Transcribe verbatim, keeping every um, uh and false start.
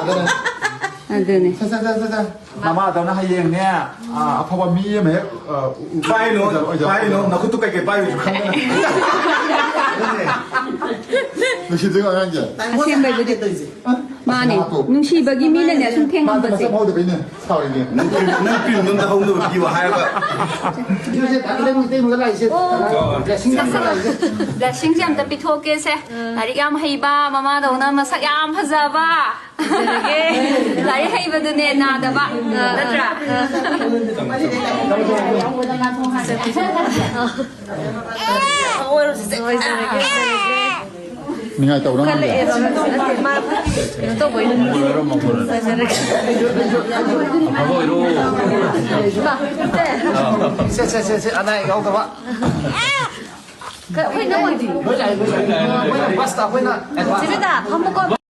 ꯑꯗꯨꯅꯦ꯫ ꯁꯦ, ꯁꯦ, ꯁꯦ, ꯁꯦ, ꯁꯦ꯫ ꯃꯃꯥꯗꯧꯅ ꯍꯌꯦꯡꯅꯦ, ꯑ, ꯑꯐꯕ ꯃꯤ ꯑꯃ ꯍꯦꯛ, ꯑ, ꯎ-, ꯎ-, ꯄꯥꯏꯅꯣ, ꯑꯣꯏꯖꯔꯣ, ꯑꯣꯏꯖꯔꯣ, ꯄꯥꯏꯅꯣ, ꯑꯣꯏꯖꯔꯣ꯫ ꯅꯈꯨꯠꯇꯨ ꯀꯩꯀꯩ ꯄꯥꯏꯔꯨꯁꯨ ꯈꯪꯗꯅ꯫ ꯅꯨꯡꯁꯤꯗ꯭ꯔꯤꯀꯣ ꯑꯉꯥꯡꯁꯦ? ꯑꯁꯦꯡꯕꯩꯕꯨꯗꯤ꯫ ꯃꯥꯅꯦ꯫ ꯅꯨꯡꯁꯤꯕꯒꯤ ꯃꯤꯅꯅꯦ ꯁꯨꯝ ꯊꯦꯡꯉꯝꯕꯁꯦ꯫ ꯃꯥꯗꯤ ꯃꯁꯛ ꯃꯧꯗꯕꯩꯅꯦ ꯁꯥꯎꯔꯤꯅꯦ꯫ ꯅꯪ ꯀ꯭ꯔꯤꯝ, ꯅꯪ ꯀ꯭ꯔꯤꯝꯗꯣ ꯑꯝꯇ ꯍꯧꯅꯕ ꯄꯤꯌꯨ ꯍꯥꯏꯔꯒ꯫ ꯏꯆꯦꯁꯦ ꯊꯥꯡꯒꯠꯂꯦ, ꯃꯩꯇꯩ ꯃꯒ ꯂꯥꯛꯏꯁꯦ꯫ ꯑꯣ꯫ Blessing ꯑꯃ ꯂꯥꯛꯏꯁꯦ꯫ Blessingꯁꯦ ꯑꯝꯇ ꯄꯤꯊꯣꯛꯀꯦꯁꯦ꯫ ꯂꯥꯏꯔꯤꯛ ꯌꯥꯝ ꯍꯩꯕ, ꯃꯃꯥꯗꯧꯅ ꯃꯁꯛ ꯌꯥꯝ ꯐꯖꯕ꯫ ꯂꯥꯏꯔꯤꯛ ꯍꯩꯕꯗꯨꯅꯦ ꯅꯥꯗꯕ꯫ ꯅꯠꯇ꯭ꯔꯥ? ꯅꯤꯡꯉꯥꯏ ꯇꯧꯔꯣ, ꯅꯪꯗꯤ꯫ ꯀꯩꯅꯣ ꯇꯧꯕꯩꯅꯦ꯫ ꯁꯦ, ꯁꯦ, ꯁꯦ, ꯁꯦ, ꯑꯅꯥ ꯑꯌꯦꯛ ꯌꯥꯎꯗꯕ꯫ ꯀ-, ꯑꯩꯈꯣꯏ ꯅꯪ ꯑꯣꯏꯗꯤ꯫ ꯂꯣꯏ ꯂꯥꯛꯑꯦ, ꯂꯣꯏ ꯂꯥꯛꯑꯦ꯫ ꯃꯣꯏꯅ bus ꯇ, ꯑꯩꯈꯣꯏꯅ advance꯫ ꯆꯦ ꯕꯦꯇꯥ, ꯐꯝꯃꯨꯀꯣ꯫